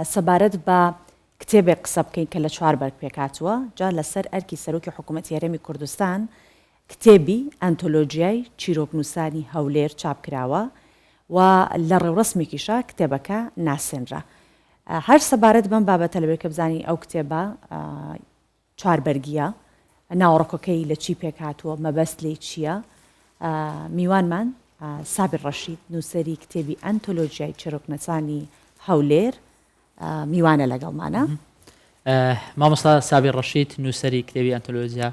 سەبارەت بە کتێبێک قسە بکەین کە لە چوار بەرگ پێکهاتووە، جا لەسەر ئەرکی سەرۆکی حکوومەتی هەرێمی کوردستان کتێبی، ئەنتۆلۆجیای چیرۆکنووسانی هەولێر، چاپ کراوە و لە ڕێوڕەسمێکیشا کتێبەکە ناسێنرا. هەر سەبارەت بەم بابەتە لەبەر کە بزانین ئەو کتێبە چواربەرگییە، ناوەڕۆکەکەی لە چی پێکهاتووە، مەبەست لێی چییە؟ میوانمان سابیر ڕەشید، نووسەری کتێبی ئەنتۆلۆجیای چیرۆکنەسانی هەولێر میوانە لەگەڵمانە. مامۆستا سابیر ڕەشید، نووسەری کتێبی ئەنتۆلۆجیا،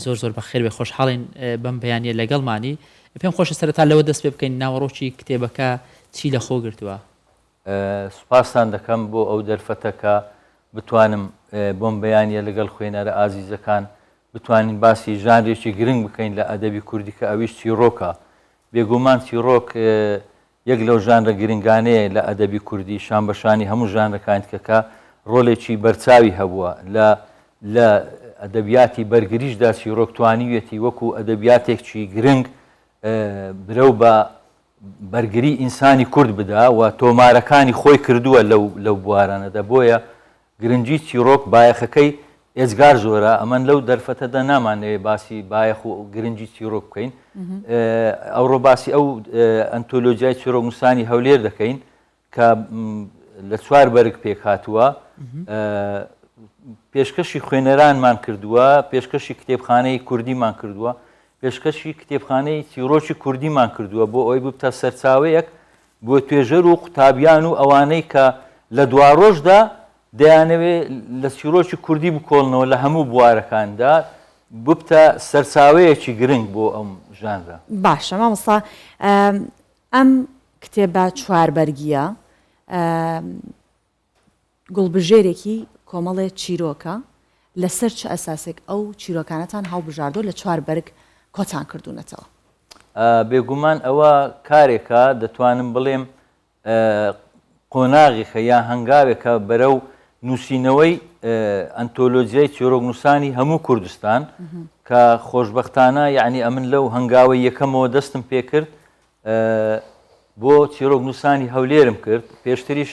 زۆر زۆر بەخێر بێ، خۆشحاڵین بەم بەیانییە لەگەڵمانی. پێم خۆشە سەرەتا لەوە دەست پێ بکەین ناوەڕۆکی کتێبەکە چی لەخۆ گرتووە؟ سوپاستان دەکەم بۆ ئەو دەرفەتە کە بتوانم بۆم بەیانە لەگەڵ خوێنەرە ئازیزەکان بتوانین باسی ژانرێکی گرنگ بکەین لە ئەدەبی کوردی کە ئەویش چیڕۆکە. بێگومان چیڕۆک یەک لەو ژانرە گرنگانەیە لە ئەدەبی کوردی شان بە شانی هەموو ژانرەکانی دیکە کە ڕۆلێکی بەرچاوی هەبووە لە لە ئەدەبیاتی بەرگریشدا چیڕۆک توانیویەتی وەکو ئەدەبیاتێکی گرنگ برەو بە بەرگری ئینسانی کورد بدا و تۆمارەکانی خۆی کردووە لەو لەو بوارانەدا بۆیە گرنگی چیڕۆک بایەخەکەی ئێجگار زۆرە ئەمن لەو دەرفەتەدا نامانەوێ باسی بایەخ و گرنگی چیڕۆک بکەین ئەوڕۆ باسی ئەو ئەنتۆلۆجیای چیرۆکنووسانی هەولێر دەکەین کە لە چوار بەرگ پێکهاتووە پێشکەشی خوێنەرانمان کردووە پێشکەشی کتێبخانەی کوردیمان کردووە پێشکەشی کتێبخانەی چیرۆکی کوردیمان کردووە بۆ ئەوەی ببتە سەرچاوەیەک بۆ توێژەر و قوتابیان و ئەوانەی کە لە دواڕۆژدا دەیانەوێ لە چیرۆکی کوردی بکۆڵنەوە لە هەموو بوارەکاندا ببتە سەرچاوەیەکی گرنگ بۆ ئەم ژانرە. باشە مامۆستا ئەم کتێبە چواربەرگییە گوڵبژێرێکی کۆمەڵێ چیرۆکە، لەسەر چ ئەساسێک ئەو چیرۆکانەتان هەڵبژاردووە لە چوار بەرگ کۆتان کردوونەتەوە؟ بێگومان ئەوە کارێکە دەتوانم بڵێم قۆناغێکە یا هەنگاوێکە بەرەو نووسینەوەی ئەنتۆلۆجیای چیرۆکنووسانی هەموو کوردستان کە خۆشبەختانە یعنی ئەمن لەو هەنگاوەی یەکەمەوە دەستم پێکرد بۆ چیرۆکنووسانی هەولێرم کرد پێشتریش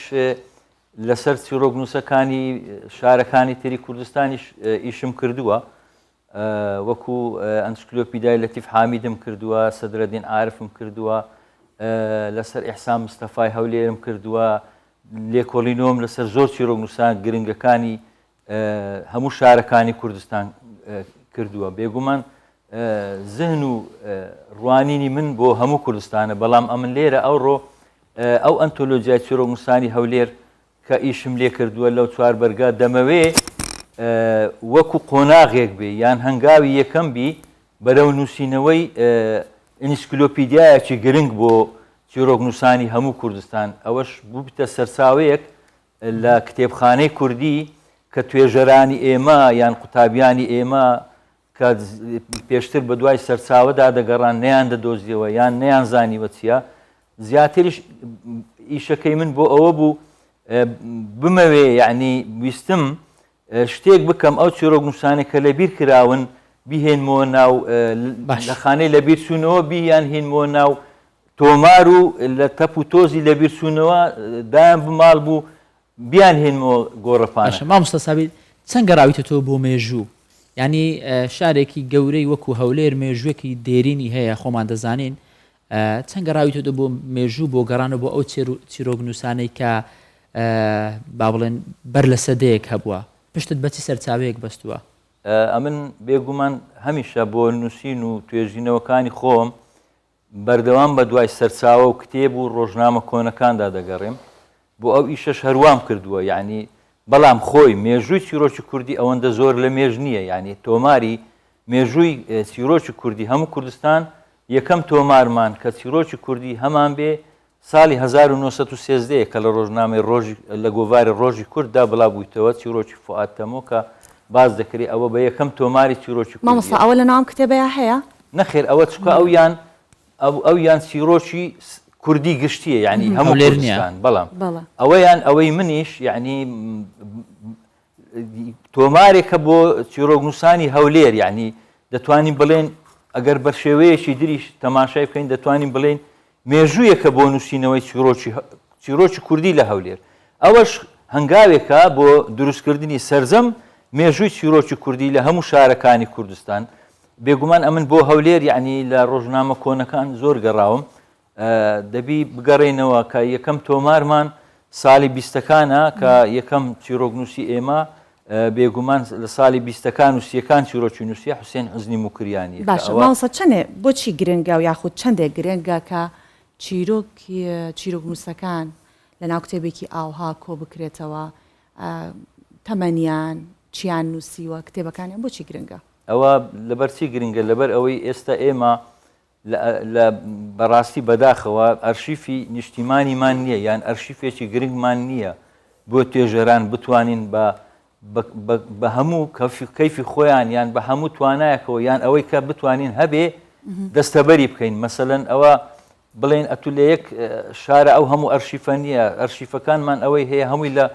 لەسەر چیرۆکنووسەکانی شارەکانی تری کوردستانیش ئیشم کردووە وەکو ئەنسکلۆپیدای لەتیف حامیدم کردووە سەدرەدین عارفم کردووە لەسەر ئیحسان مستەفای هەولێرم کردووە لێکۆڵینەوەم لەسەر زۆر چیرۆکنووسان گرنگەکانی هەموو شارەکانی کوردستان کردووە بێگومان زهن و ڕوانینی من بۆ هەموو کوردستانە بەڵام ئەمن لێرە ئەوڕۆ ئەو ئەنتۆلۆجیای چیرۆکنووسانی هەولێر کە ئیشم لێ کردووە لەو چوار بەرگە دەمەوێ وەکو قۆناغێک بێ یان هەنگاوی یەکەم بی بەرەو نووسینەوەی ئینسکلۆپیدیایەکی گرنگ بۆ چیرۆکنووسانی هەموو کوردستان ئەوەش ببتە سەرچاوەیەک لە کتێبخانەی کوردی کە توێژەرانی ئێمە یان قوتابیانی ئێمە کە پێشتر بە دوای سەرچاوەدا دەگەڕان نەیان دەدۆزیەوە یان نەیان زانیوە چییە زیاتریش ئیشەکەی من بۆ ئەوە بوو بمەوێ یعنی ویستم شتێک بکەم ئەو چیرۆک نووسانە کە لەبیر کراون بیهێنمەوە ناو لە خانەی لەبیر چوونەوە بیان هێنمەوە ناو تۆمار و لە تەپ و تۆزی لەبیر چوونەوە دایان بماڵ بوو بیان هێنمەوە گۆڕەپانەکە. باشە مامۆستا سابیر چەند گەڕاویتەتەوە بۆ مێژوو؟ یانی شارێکی گەورەی وەکو هەولێر مێژووێکی دێرینی هەیە خۆمان دەزانین چەند گەڕاویتەوە بۆ مێژوو بۆ گەڕانەوە بۆ ئەو چیرۆک نووسانەی کە با بڵێن بەر لە سەدەیەک هەبووە پشتت بە چی سەرچاوەیەک بەستووە؟ ئەمن بێگومان هەمیشە بۆ نووسین و توێژینەوەکانی خۆم بەردەوام بەدوای سەرچاوە و کتێب و ڕۆژنامە کۆنەکاندا دەگەڕێم، بۆ ئەو ئیشەش هەر وام کردووە، یەعنی بەڵام خۆی مێژووی چیرۆکی کوردی ئەوەندە زۆر لە مێژ نییە، یەعنی تۆماری مێژووی چیرۆکی کوردی هەموو کوردستان یەکەم تۆمارمان کە چیرۆکی کوردی هەمان بێ ساڵی 1913 یە کە لە ڕۆژنامەی ڕۆژی لە گۆڤاری ڕۆژی کورد دا بڵاو بوویتەوە چیرۆکی فوئاد تەمۆ کە باس دەکرێ ئەوە بە یەکەم تۆماری چیرۆکی کوردیە. مامۆستا ئەوە لە ناو ئەم کتێبەیا هەیە؟ نەخێر ئەوە چونکە ئەو یان ئەو یان چیرۆکی کوردی گشتیە یعنی هەموو هەولێر نییە. کوردستان بەڵام ئەوەیان ئەوەی منیش یعنی تۆمارێکە بۆ چیرۆکنووسانی هەولێر یعنی دەتوانین بڵێن ئەگەر بە شێوەیەکی دریش تەماشای بکەین دەتوانین بڵێن مێژوویەکە بۆ نووسینەوەی چیرۆکی چیرۆکی کوردی لە هەولێر ئەوەش هەنگاوێکە بۆ دروستکردنی سەرجەم مێژووی چیرۆکی کوردی لە هەموو شارەکانی کوردستان. بێگومان ئەمن بۆ هەولێر یەعنی لە ڕۆژنامە کۆنەکان زۆر گەڕاوم دەبی بگەڕێینەوە کە یەکەم تۆمارمان ساڵی بیستەکانە کە یەکەم چیرۆکنووسی ئێمە بێگومان لە ساڵی بیستەکان و سیەکان چیرۆکی نووسیە حوسێن حوزنی موکریانیە کە باشە ئەوە مامۆستا چەنێ بۆچی گرنگە و یاخود چەندێک گرنگە کە چیرۆکی چیرۆکنووسەکان لەناو کتێبێکی ئاوها کۆ بکرێتەوە تەمەنیان چیان نووسیوە کتێبەکانیان بۆچی گرنگە؟ ئەوە لەبەرچی گرنگە لەبەر ئەوەی ئێستا ئێمە لە بەڕاستی بەداخەوە ئەرشیفی نیشتیمانیمان نییە یان ئەرشیفێکی گرنگمان نییە بۆ توێژەران بتوانین بە بە هەموو کەیفی خۆیان یان بە هەموو توانایەکەوە یان ئەوەی کە بتوانین هەبێ دەستەبەری بکەین مەسەلەن ئەوە بڵێن ئەتو لە یەک شارە ئەو هەموو ئەرشیفە نییە ئەرشیفەکانمان ئەوەی هەیە هەمووی لە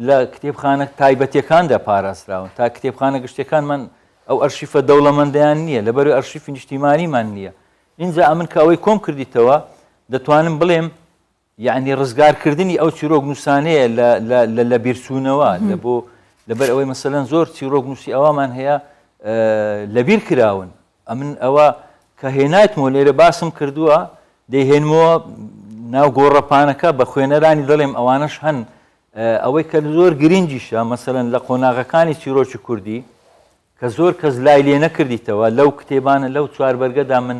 لە کتێبخانە تایبەتەکاندا پاراستراون تا کتێبخانە گشتەکانمان ئەو ئەرشیفە دەوڵەمەندەیان نییە، لەبەرئەوەی ئەرشیفی نیشتیمانیمان نییە. ئینجا ئەمن کە ئەوەی کۆم کردیتەوە، دەتوانم بڵێم یەعنی ڕزگارکردنی ئەو چیرۆک نووسانەیە لە لە لە لەبیرچوونەوە، لە بۆ لەبەر ئەوەی مەسەلەن زۆر چیرۆک نووسی ئەوامان هەیە لەبیر کراون. ئەمن ئەوە کە هێنایتمەوە لێرە باسم کردووە، دەیهێنمەوە ناو گۆڕەپانەکە بە خوێنەرانی دەڵێم ئەوانەش هەن ئەوەی کە زۆر گرینگیشە مەسەلەن لە قۆناغەکانی چیرۆکی کوردی کە زۆر کەس لای لێ نەکردیتەوە لەو کتێبانە لەو چواربەرگەدا من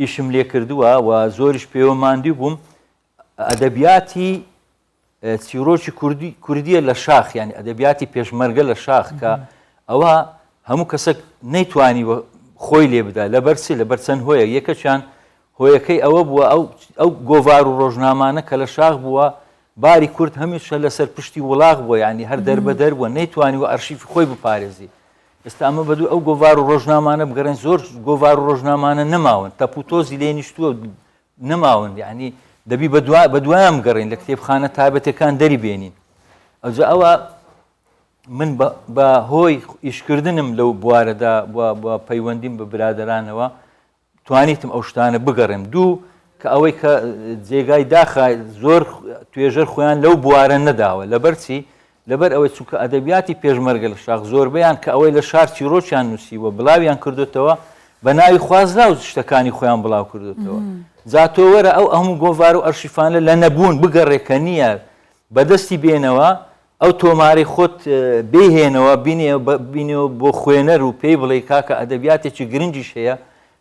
ئیشم لێ کردووە و زۆریش پێوە ماندوو بووم ئەدەبیاتی چیرۆکی کوردی کوردیە لە شاخ یعنی ئەدەبیاتی پێشمەرگە لە شاخ کە ئەوە هەموو کەسێک نەیتوانی خۆی لێ بدا لەبەر چی لەبەر چەند هۆیەک یەکەکیان هۆیەکەی ئەوە بووە ئەو ئەو گۆڤار و ڕۆژنامانە کە لە شاخ بووە باری کورد هەمیشە لەسەر پشتی وڵاغ بووە یانی هەر دەربەدەر بووە نەیتوانیوە ئەرشیفی خۆی بپارێزی ئێستا ئەمە بەدوو ئەو گۆڤار و ڕۆژنامانە بگەڕێن زۆر گۆڤار و ڕۆژنامانە نەماون تەپ و تۆزی لێ نیشتووە نەماون یعنی دەبی بەدوایان بگەڕین لە کتێبخانە تایبەتەکان دەری بێنین ئەوجا ئەوە من بە هۆی ئیشکردنم لەو بوارەدا بە پەیوەندیم بە برادەرانەوە توانیتم ئەو شتانە بگەڕێم. دوو، کە ئەوەی کە جێگای داخە زۆر توێژەر خۆیان لەو بوارە نەداوە. لەبەر چی؟ لەبەر ئەوەی چونکە ئەدەبیاتی پێشمەرگە لە شاخ زۆربەیان کە ئەوەی لە شار چیڕۆکیان نووسیوە بڵاویان کردۆتەوە بە ناوی خوازراو شتەکانی خۆیان بڵاو کردۆتەوە. جا تۆ وەرە ئەو هەموو گۆڤار و ئەرشیفانە لە نەبوون بگەڕێ کە نییە بەدەستی بێنەوە ئەو تۆمارەی خۆت بێهێنەوە بینێەوە بۆ خوێنەر و پێی بڵێ کاکە ئەدەبیاتێکی گرنگیش هەیە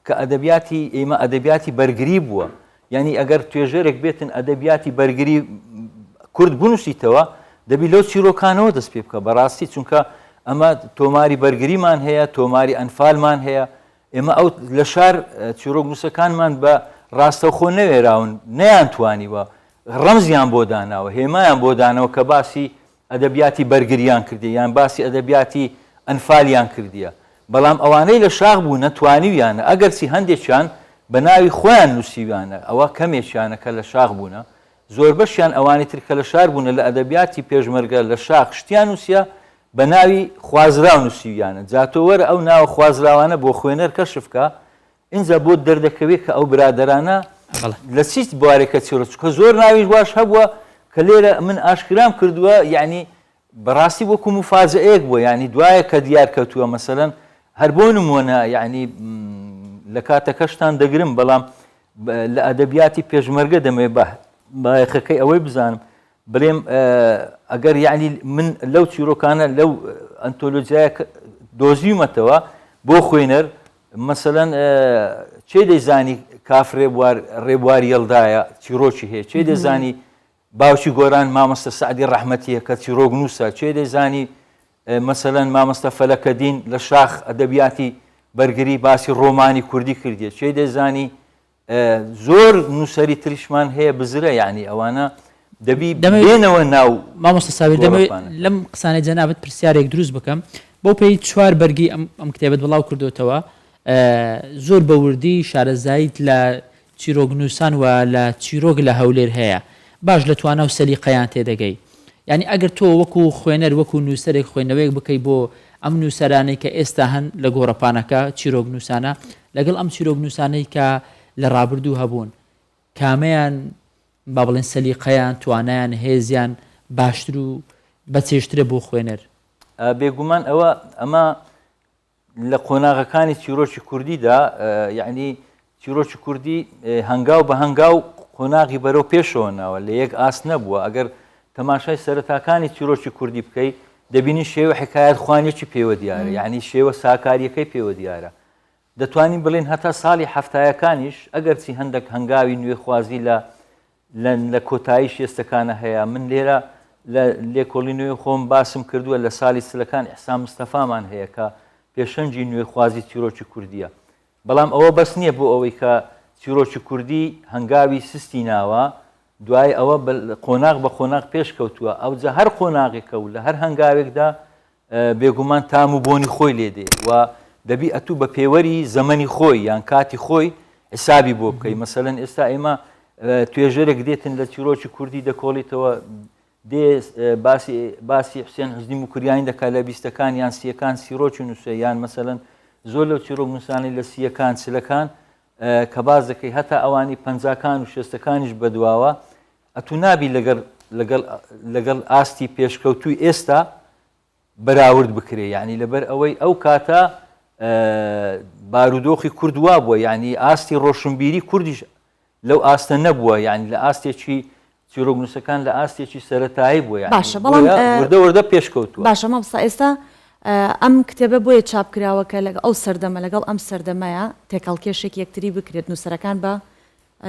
کە ئەدەبیاتی ئێمە ئەدەبیاتی بەرگری بووە یعنی ئەگەر توێژەرێک بێتن ئەدەبیاتی بەرگری کورد بنووسیتەوە دەبی لەو چیرۆکانەوە دەست پێ بکە بەڕاستی چونکە ئەمە تۆماری بەرگریمان هەیە تۆماری ئەنفالمان هەیە ئێمە ئەو لە شار چیرۆک نووسەکانمان بە ڕاستەوخۆ نەوێراون نەیانتوانیوە ڕەمزیان بۆ داناوە، هێمایان بۆ داناوە کە باسی ئەدەبیاتی بەرگریان کردیە یان باسی ئەدەبیاتی ئەنفالیان کردیە، بەڵام ئەوانەی لە شاخ بوونە توانیویانە، ئەگەرچی هەندێکیان بە ناوی خۆیان نووسیویانە، ئەوە کەمێکیانە کە لە شاخ بوونە، زۆربەشیان ئەوانی تر کە لە شار بوونە لە ئەدەبیاتی پێشمەرگە لە شاخ شتیان نووسیە بە ناوی خوازراو نووسیویانە، جا تۆ وەرە ئەو ناوە خوازراوانە بۆ خوێنەر کەشف کە، ئینجا بۆت دەردەکەوێت کە ئەو برادەرانە لە چی بوارێکە چیڕۆ چونکە زۆر ناویش واش هەبووە کە لێرە من ئاشکرام کردووە یعنی بەڕاستی وەکو مفاجئەیەک بووە یعنی دوایە کە دیار کەوتووە مەسەلەن هەر بۆ نموونە یعنی لە کاتەکەشتان دەگرم بەڵام لە ئەدەبیاتی پێشمەرگە دەمەوێت بایەخەکەی ئەوەی بزانم بڵێم ئەگەر یعنی من لەو چیرۆکانە لەو ئەنتۆلۆجیایە دۆزیومەتەوە بۆ خوێنەر مەسەلەن کێ دەیزانی کاف ڕێبوار ڕێبوار یەڵدایە چیڕۆکی هەیە کێ دەزانی باوکی گۆران مامۆستا سەعدی ڕەحمەتیە کە چیڕۆک نووسە کێ دەیزانی مەسەلەن مامۆستا فەلەکەدین لە شاخ ئەدەبیاتی بەرگری باسی ڕۆمانی کوردی کردیە کێ دەیزانی زۆر نووسەری تریشمان هەیە بزرە یعنی ئەوانە دەبی بێنەوە ناو مامۆستا ساویر دەمەوێت لەم قسانەی جەنابت پرسیارێک دروست بکەم بەو پێی چوار بەرگی ئەم ئەم کتێبەت بڵاو کردوتەوە زۆر بە وردی شارەزاییت لە چیرۆکنووسان و لە چیرۆک لە هەولێر هەیە باش لە توانا و سەلیقەیان تێدەگەی یانی ئەگەر تۆ وەکو خوێنەر وەکو نووسەرێک خوێندنەوەیەک بکەی بۆ ئەم نووسەرانەی کە ئێستا هەن لە گۆڕەپانەکە چیرۆکنووسانە لەگەڵ ئەم چیرۆکنووسانەی کە لە ڕابردوو هەبوون کامەیان با بڵێن سەلیقەیان توانایان هێزیان باشتر و بەچێژترە بۆ خوێنەر؟ بێگومان ئەوە ئەمە لە قۆناغەکانی چیرۆکی کوردیدا یعنی چیرۆکی کوردی هەنگاو بە هەنگاو قۆناغی بەرەو پێشەوە ناوە لە یەک ئاست نەبووە ئەگەر تەماشای سەرەتاکانی چیرۆکی کوردی بکەی دەبینی شێوە حکایەت خوانێکی پێوە دیارە یعنی شێوە ساکاریەکەی پێوە دیارە دەتوانین بڵێن هەتا ساڵی حەفتایەکانیش ئەگەرچی هەندێک هەنگاوی نوێخوازی لە لە لە کۆتایی شێستەکانە هەیە من لێرە لە لێکۆڵینەوەی خۆم باسم کردووە لە ساڵی چلەکان ئیحسان مستەفامان هەیە کە پێشەنگی نوێخوازی چیرۆکی کوردیە بەڵام ئەوە بەس نییە بۆ ئەوەی کە چیرۆکی کوردی هەنگاوی سستی ناوە دوای ئەوە قۆناغ بە قۆناغ پێش کەوتووە ئەوجا هەر قۆناغێکە و لە هەر هەنگاوێکدا بێگومان تام و بۆنی خۆی لێ دێ و دەبی ئەتوو بە پێوەری زەمەنی خۆی یان کاتی خۆی حسابی بۆ بکەی مەسەلەن ئێستا ئێمە توێژەرێک دێتن لە چیرۆکی کوردی دەکۆڵیتەوە دێ باسی باسی حوسێن حوزنی موکریانی دەکات لە بیستەکان یان سیەکان سیرۆکی نووسێ یان مەسەلەن زۆر لەو چیرۆک نووسانی لە سیەکان چلەکان کە باز دەکەی هەتا ئەوانی پەنجاکان و شێستەکانیش بەدواوە ئەتوو نابی لەگەڵ لەگەڵ لەگەڵ ئاستی پێشکەوتووی ئێستا بەراورد بکرێ یعنی لەبەر ئەوەی ئەو کاتە بارودۆخی کورد وا بووە یعنی ئاستی ڕۆشنبیری کوردیش لەو ئاستە نەبووە یعنی لە ئاستێکی چیرۆکنووسەکان لە ئاستێکی سەتایی بووە یعنی باشە بەڵام وردە وردە پێشکەوتووە. باشە مامۆستا ئێستا ئەم کتێبە بۆیە چاپ کراوە کە لەگەڵ ئەو سەردەمە لەگەڵ ئەم سەردەمەیە تێکەڵکێشێک یەکتری بکرێت نووسەرەکان بە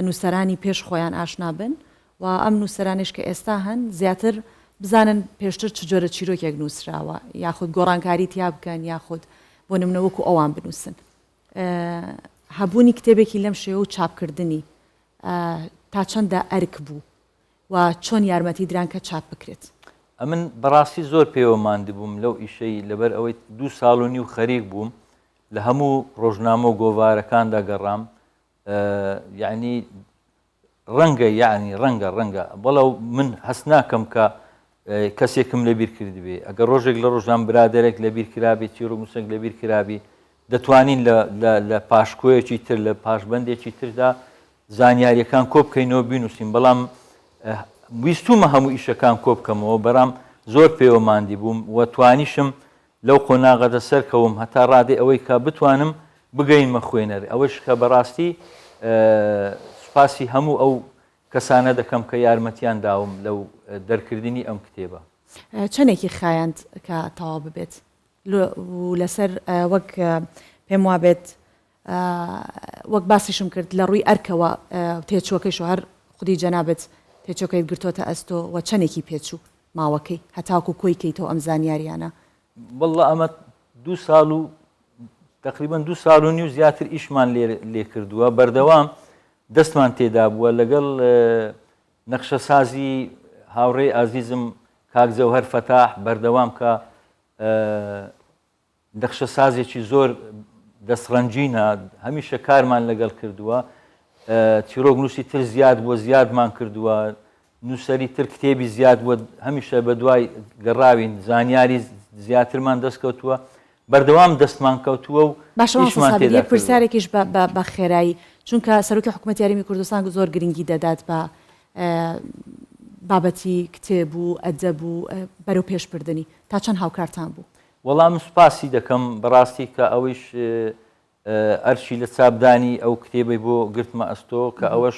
نووسەرانی پێش خۆیان ئاشنا بن و ئەم نووسەرانەیش کە ئێستا هەن زیاتر بزانن پێشتر چ جۆرە چیرۆکێک نووسراوە یاخود گۆڕانکاری تیا بکەن یاخود بۆ نمونە وەکو ئەوان بنووسن. هەبوونی کتێبێکی لەم شێوە و چاپکردنی تا چەندە ئەرک بوو و چۆن یارمەتی دران کە چاپ بکرێت؟ ئەمن بەڕاستی زۆر پێوە ماندبووم لەو ئیشەی لەبەر ئەوەی دوو ساڵ و نیو خەریک بووم لە هەموو ڕۆژنامە و گۆڤارەکاندا گەڕام یعنی ڕەنگە یعنی ڕەنگە ڕەنگە بەڵاو من هەست ناکەم کە کەسێکم لەبیر کردبێ ئەگەر ڕۆژێک لە ڕۆژان برادێک لەبیر کرابێ چیرۆک لەبیر کرابی دەتوانین لە پاشکۆیەکی تر لە پاشبندێکی تردا زانیاریەکان کۆ بکەینەوە بینوسین بەڵام ویستومە هەموو ئیشەکان کۆ بکەمەوە بەرام زۆر پێوە ماندی بووم و توانیشم لەو قۆناغەدە سەرکەوم هەتا ڕادەی ئەوەی کە بتوانم بگەینمە خوێنەر، ئەوەش کە بەڕاستی سوپاسی هەموو ئەو کەسانە دەکەم کە یارمەتیان داوم لەو دەرکردنی ئەم کتێبە. چەندێکی خایاند کە تەواو ببێت؟ و لەسەر وەک پێم وابێت وەک باسیشم کرد لە ڕووی ئەرکەوە تێچووەکەیش و هەر خودی جەنابت تێچووەکەیت گرتۆتە ئەستۆ و چەندێکی پێچوو؟ ماوەکەی هەتاکو کۆی کەیتەوە ئەم زانیاریانە؟ واللە ئەمە دوو ساڵ و تقریبا دوو ساڵ و نیو زیاتر ئیشمان لێ کردووە بەردەوام دەستمان تێدا بووە لەگەڵ نەخشەسازی هاوڕێی ئازیزم کاک جەوهەر فەتاح بەردەوام کە نەخشەسازێکی زۆر دەستڕەنگینە، هەمیشە کارمان لەگەڵ کردووە، چیرۆکنووسی تر زیاد بووە زیادمان کردووە، نووسەری تر کتێبی زیاد بووە، هەمیشە بەدوای گەڕاوین، زانیاری زیاترمان دەست کەوتووە، بەردەوام دەستمان کەوتووە و باشە مامۆستا ئیشمان سابیر تێدا یەک کردووە. پرسیارێکیش بە بە بە خێرایی چونکە سەرۆکی حکوومەتی هەرێمی کوردستان زۆر گرنگی دەدات بە بابەتی کتێب و ئەدەب و بەرەو پێش بردنی تا چەند هاوکارتان بوو؟ وەڵا من سوپاسی دەکەم بەڕاستی کە ئەویش ئەرکی لە چاپدانی ئەو کتێبەی بۆ گرتمە ئەستۆ کە ئەوەش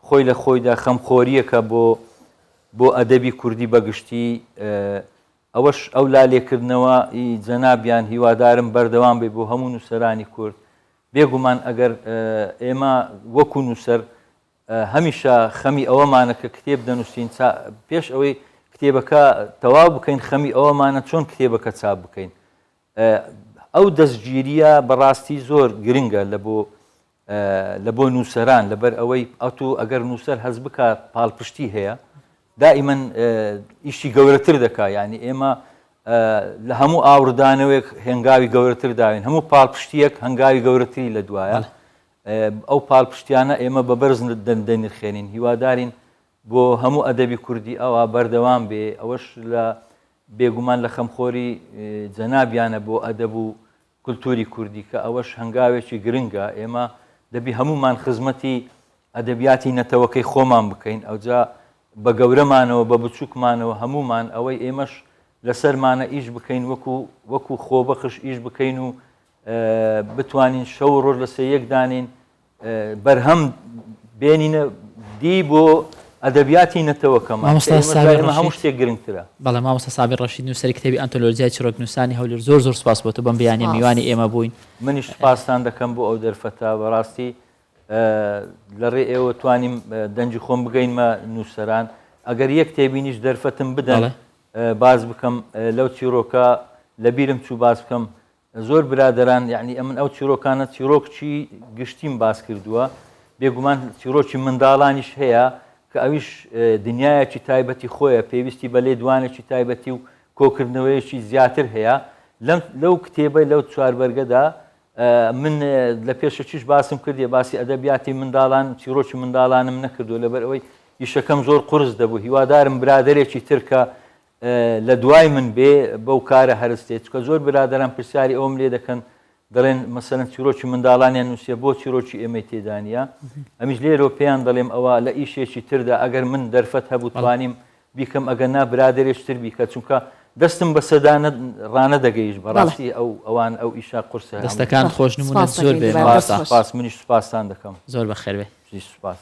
خۆی لە خۆیدا خەمخۆریەکە بۆ بۆ ئەدەبی کوردی بەگشتی ئەوەش ئەو لالێکردنەوە ئی جەنابیان هیوادارم بەردەوام بێ بۆ هەموو نووسەرانی کورد بێگومان ئەگەر ئێمە وەکو نووسەر هەمیشە خەمی ئەوەمانە کە کتێب دەنووسین پێش ئەوەی کتێبەکە تەواو بکەین خەمی ئەوەمانە چۆن کتێبەکە چاپ بکەین ئەو دەستگیریە بەڕاستی زۆر گرنگە لە بۆ لە بۆ نووسەران لەبەر ئەوەی ئەتوو ئەگەر نووسەر هەز بکە پاڵپشتی هەیە دائیمەن ئیشی گەورەتر دەکا یعنی ئێمە لە هەموو ئاوردانەوەیەک هەنگاوی گەورەتر داوین هەموو پاڵپشتیەک هەنگاوی گەورەتری لە دوایە ئەو پاڵپشتیانە ئێمە بە بەرز دەنرخێنین، هیوادارین بۆ هەموو ئەدەبی کوردی ئەوا بەردەوام بێ، ئەوەش لە بێگومان لە خەمخۆری جەنابیانە بۆ ئەدەب و کولتوری کوردی کە ئەوەش هەنگاوێکی گرنگە، ئێمە دەبی هەموومان خزمەتی ئەدەبیاتی نەتەوەکەی خۆمان بکەین، ئەوجا بە گەورەمانەوە بە بچووکمانەوە هەموومان ئەوەی ئێمەش لەسەرمانە ئیش بکەین وەکو وەکو خۆبەخش ئیش بکەین و بتوانین شەو ڕۆژ لەسەر یەک دانین بەرهەم بێنینە دی بۆ ئەدەبیاتی نەتەوەکەمان مامۆستا کە ئێمە سابیر ئێمە هەموو ڕەشید شتێک گرنگترە. بەڵێ مامۆستا سابیر ڕەشید نووسەری کتێبی ئەنتۆلۆجیای چیڕۆکنووسانی هەولێر زۆر زۆر سوپاس بۆ تۆ بەم بیانیە سوپاس. میوانی ئێمە بووین. منیش سوپاستان دەکەم بۆ ئەو دەرفەتە بەڕاستی لە ڕێ ئێوە توانیم دەنگی خۆم بگەینمە نووسەران ئەگەر یەک تێبینیش دەرفەتم بدەن بەڵێ. باس بکەم لەو چیرۆکە لەبیرم چوو باس بکەم زۆر برادەران یەعنی ئەمن ئەو چیرۆکانە چیرۆکچی گشتیم باس کردووە بێگومان چیرۆکی منداڵانیش هەیە کە ئەویش دنیایەکی تایبەتی خۆیە پێویستی بە لێدوانێکی تایبەتی و کۆکردنەوەیەکی زیاتر هەیە لەم لەو کتێبەی لەو چواربەرگەدا من لە پێشەکیش باسم کردیە باسی ئەدەبیاتی منداڵان چیرۆکی منداڵانم نەکردو لەبەر ئەوەی ئیشەکەم زۆر قورس دەبوو هیوادارم برادێکی تر کە لە دوای من بێ بەو کارە هەرستێ چکە زۆر برادەران پرسیاری ئەوم لێ دەکەن دەڵێن مەسەلەن چیرۆکی منداڵانیان نووسیە بۆ چیرۆکی ئێمەی تێدا نییە ئەمیش لێرەوە پێیان دەڵێم ئەوە لە ئیشێکی تردا ئەگەر من دەرفەت هەبوو توانیم بیکەم ئەگەر نا برادێش تر بیکە چونکە دەستم بە سەدا ڕانەدەگەیشت بەڕاستی ئەو ئەوان ئەو ئیشە قورسە دەستەکان خۆش نمونەت سپاس زۆر دەکەین بێ دووبارە مامۆستا دەست خۆش. سپاس منیش سپاستان دەکەم زۆر بەخێر بێ سپاس.